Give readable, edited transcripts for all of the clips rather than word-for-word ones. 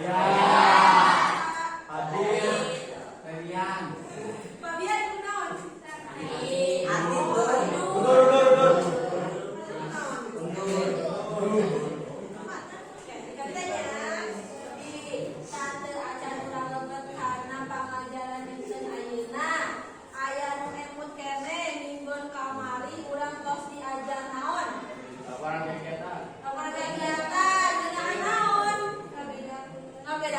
Aya. Hadir. Fabian. Fabian kunaon? Undur, undur, undur. Undur. Katanya di sateuacan urang lebet kana pangajaran dinten ayeuna, aya nu emut keneh minggon kamari urang tos diajar naon? Laporan kegiatan. Laporan kegiatan ngeunaan naon? Ngabedakeun.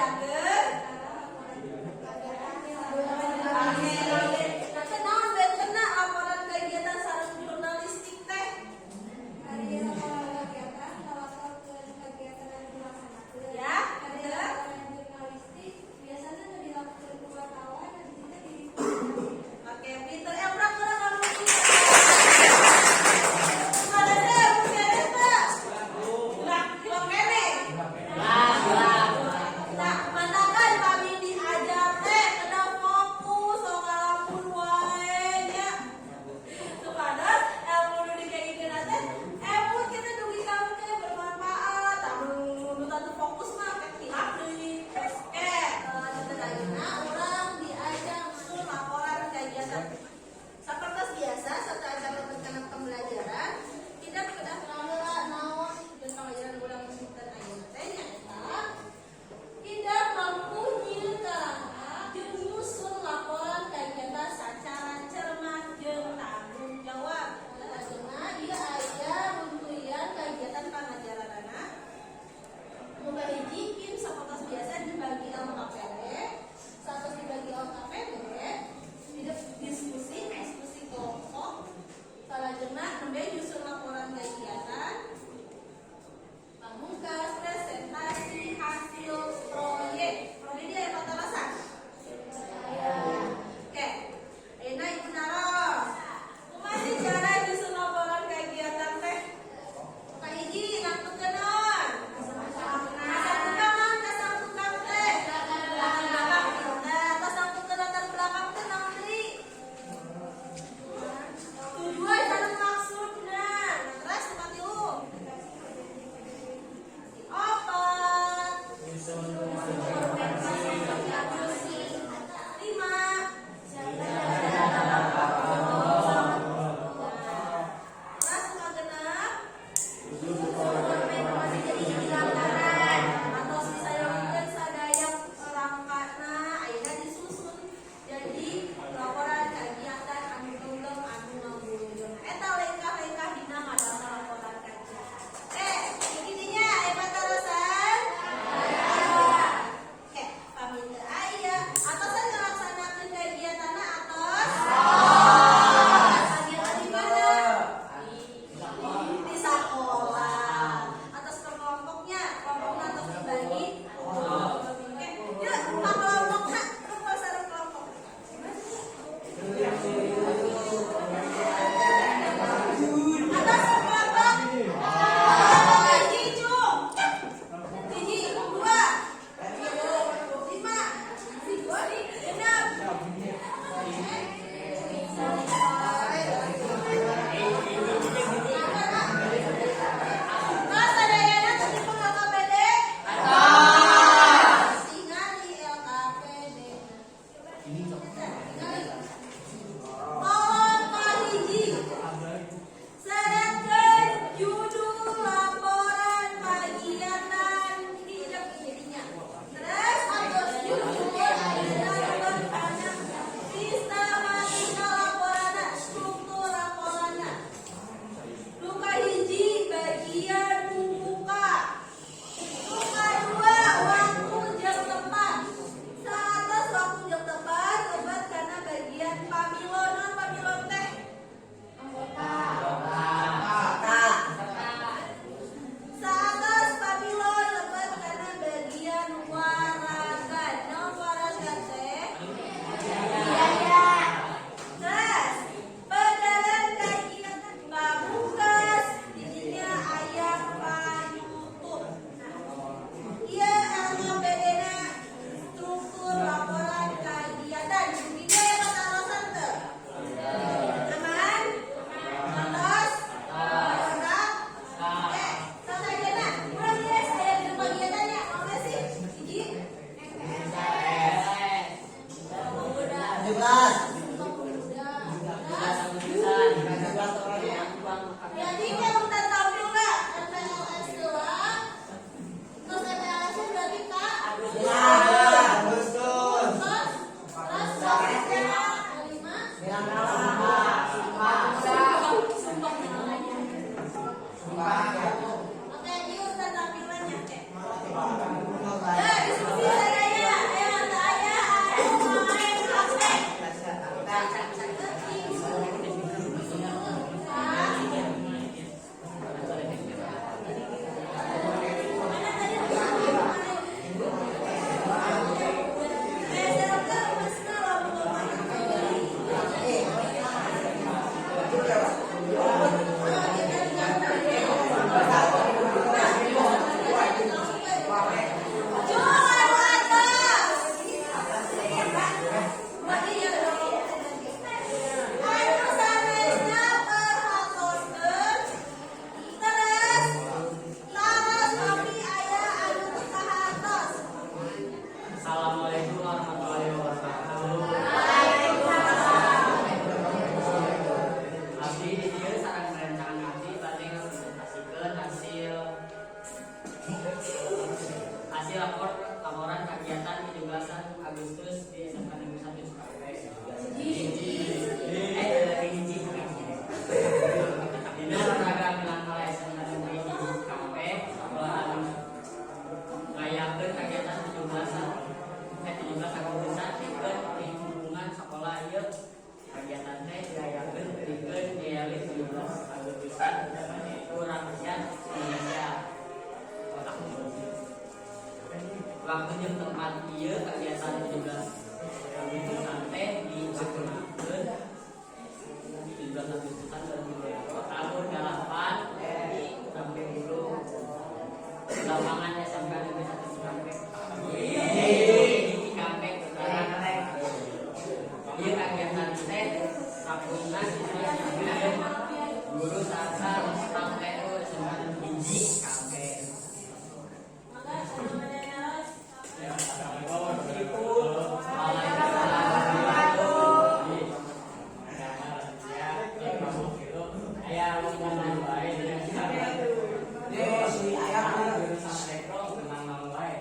Eh, si ayam jurusan elektro menang naon wae.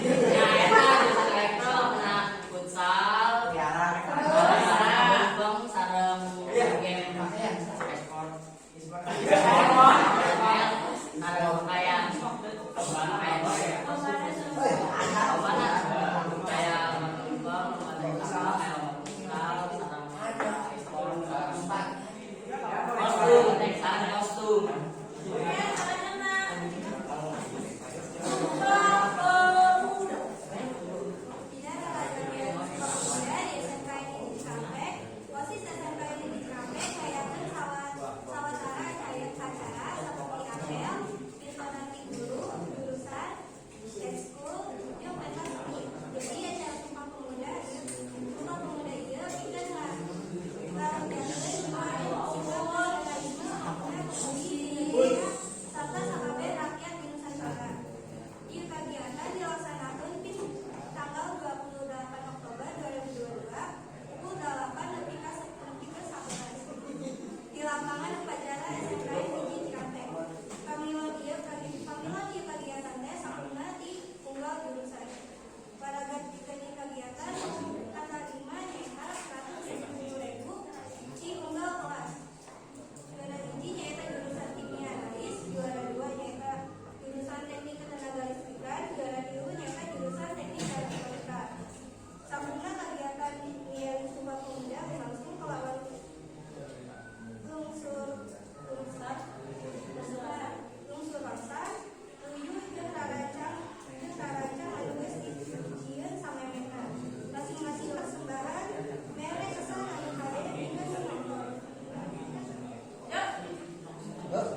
Ya, eta jurusan elektro menang futsal, sareng sareng game esport. Sareng kayak kayak lomba kayak lomba tumbang, lomba futsal, kayak lomba futsal, sareng esport, kostum, sareng kostum. Oke, selanjutnya Sumpah Pemuda. Dina kabagian Sumpah Pemuda di SMKN 1 Cikampek, OSIS SMKN 1 Cikampek ngayakeun sawatara acara saperti apel, pintonan guru, jurusan, ekskul, jeung pentas seni. Jadi acara Sumpah Pemuda ieu pikeun ngarengkeun sikap nasionalisme okna pemudi di Indonesia sarta sakabeh rakyat di Nusantara. Ieu kagiatan dilaksanakeun pin tanggal 28 Oktober 2022 pukul 8 nepi ka 11 di lapangan upacara SMKN 1 Cikampek. Pamilon ieu kagiatan teh sampurna ti unggal jurusan. Paragat pikeun ieu kagiatan nu katarima nyaeta 110.000 ti unggal kelas. Juara hiji nyaeta jurusan kimia analis, juara dua nyaeta jurusan teknik ketenagalistrikan, juara tilu nyaeta jurusan teknik elektronika. Sampurna kagiatan mieling Sumpah Pemuda berlangsung kelawan lungsur lungsur lungsur bangsa, ruyuh jeung rarancang anu geus dijieun samemehna. Masing-masing persembahan mere kesan anu hade pikeun nu nonton. Yuk.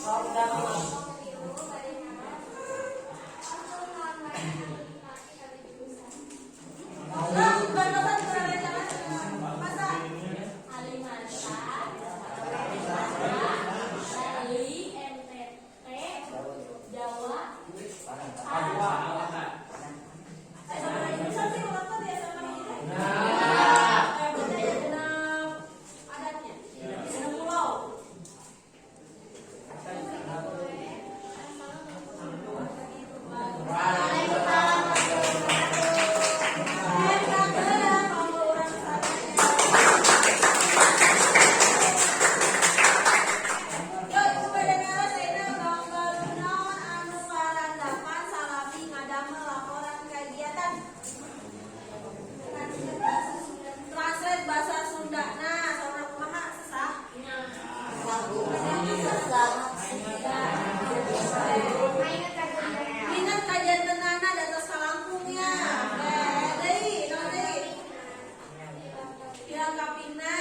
Abdi kelompok tilu bade naros. Langsung naon wae anu dipake kabeh jurusan? Nah, bantosan kurang masa. Ahli masak, Bali, NTT, Jawa, Eh, sama jurusan sih menonton ya sama ini teh. Eh, berarti aya 6 adatnya. 6 pulau. Waalaikumsalam warahmatullahi wabarakatuh. Eh, kageura kanggo urang sadaya. Yo, ibu bade naros ayeuna gambar naon anu karandapan salami ngadamel laporan kegiatan. Translate bahasa Sunda. Nah, saurna kumaha sesah? Ingat kajantenana datos kalangkungnya. Eh, deui, naon deui? Dilengkapina,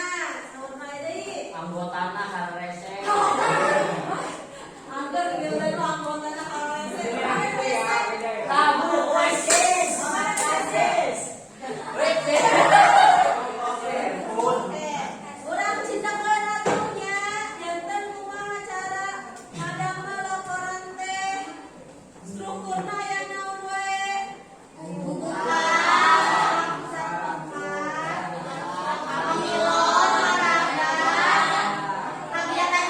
saur mae deui. Anggotana harese. Angger geus mah anggotana karese. Karese. Tabu OSIS. OSIS. Urang cintakeun atuh nya, janten kumaha cara ngadamel laporan teh. Strukturna aya naon wae? Buka, tempat, pamilon, paragat, kegiatan.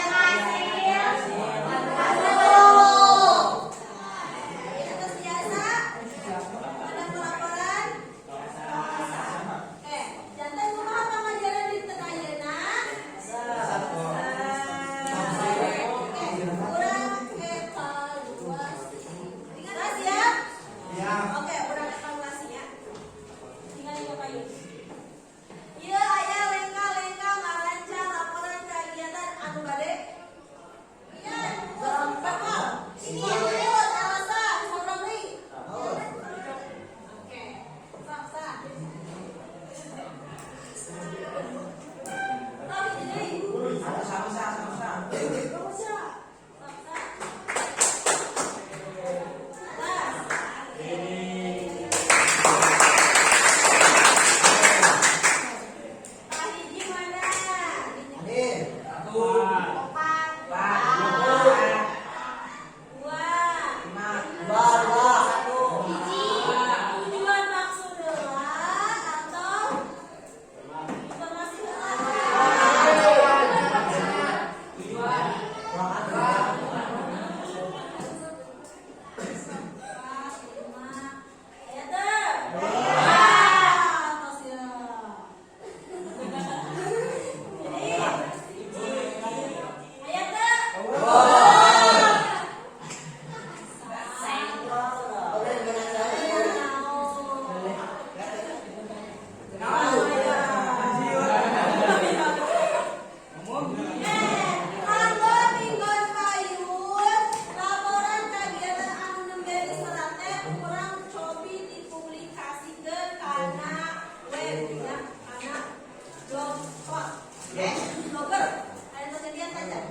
Oktober. Aya nu gantian tacan?